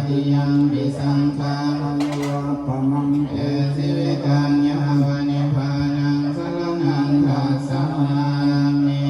Yampi saṅkhāraṃ vūpamaṃ te jīvitaṃ yāva nibbānaṃ saraṇaṃ gacchāmi.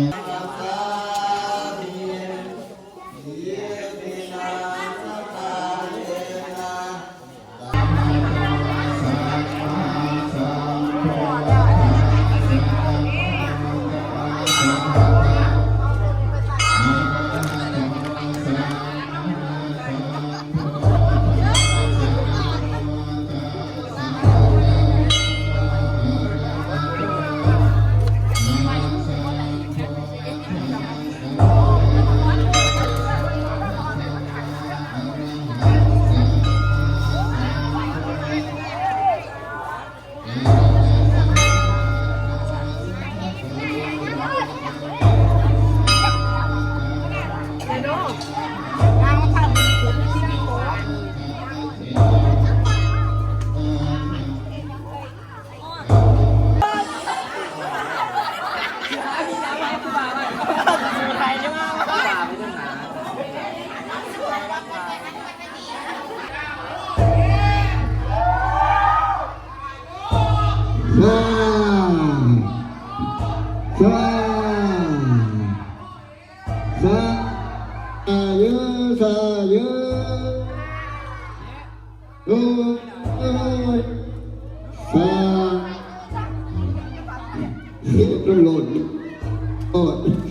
Sa, sa, sa, yu, sa, yu. ໂອ້ຍ ສາ ເສດໂລດ ໂອ້ຍ.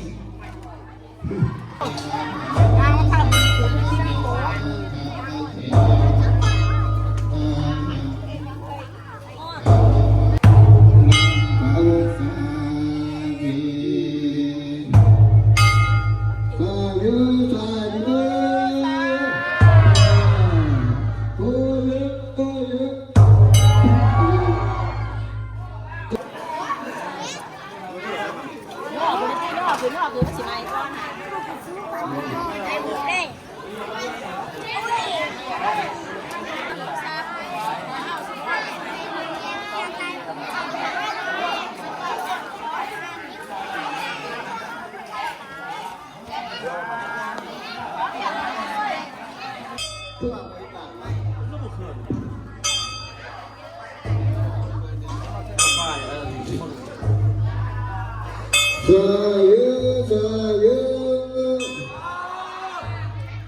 ສາເອີ ສາເອີ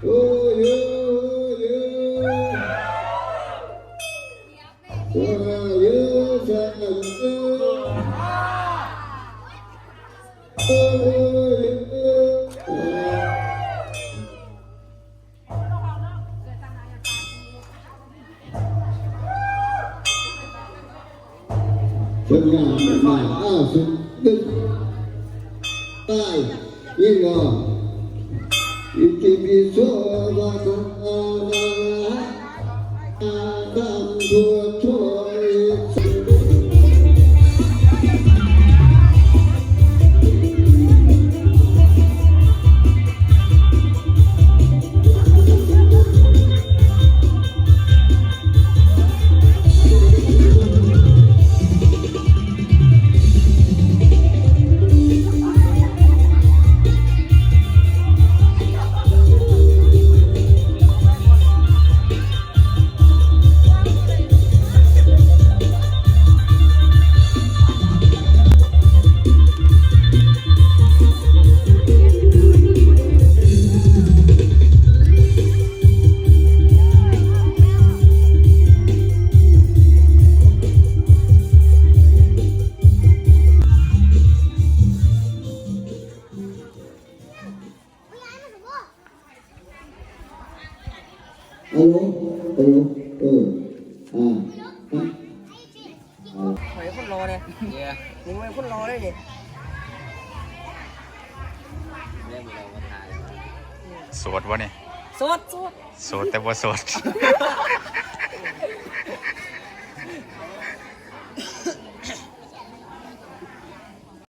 ໂອ້ເອີ ໂອ້ເອີ ສາເອີ ສາເອີ ໂອ້ເອີ. ຜົນງານມາ ອ້າວ ສຸດຍອດ ຕາຍ ອີກແລ້ວ ອິຕິປິໂສ ພະຄະວາ ອາ ຕາມ ພຸດໂທ ອາໂຫຼ ອາໂຫຼ ເອີ ອາ ອາ ຂ້ອຍຄົນຫຼໍ່ເດ້ ນີ້ຂ້ອຍຄົນຫຼໍ່ເດ້ນີ້ ໂສດບໍ່ນີ້? ໂສດ ໂສດ ໂສດແຕ່ບໍ່ໂສດ.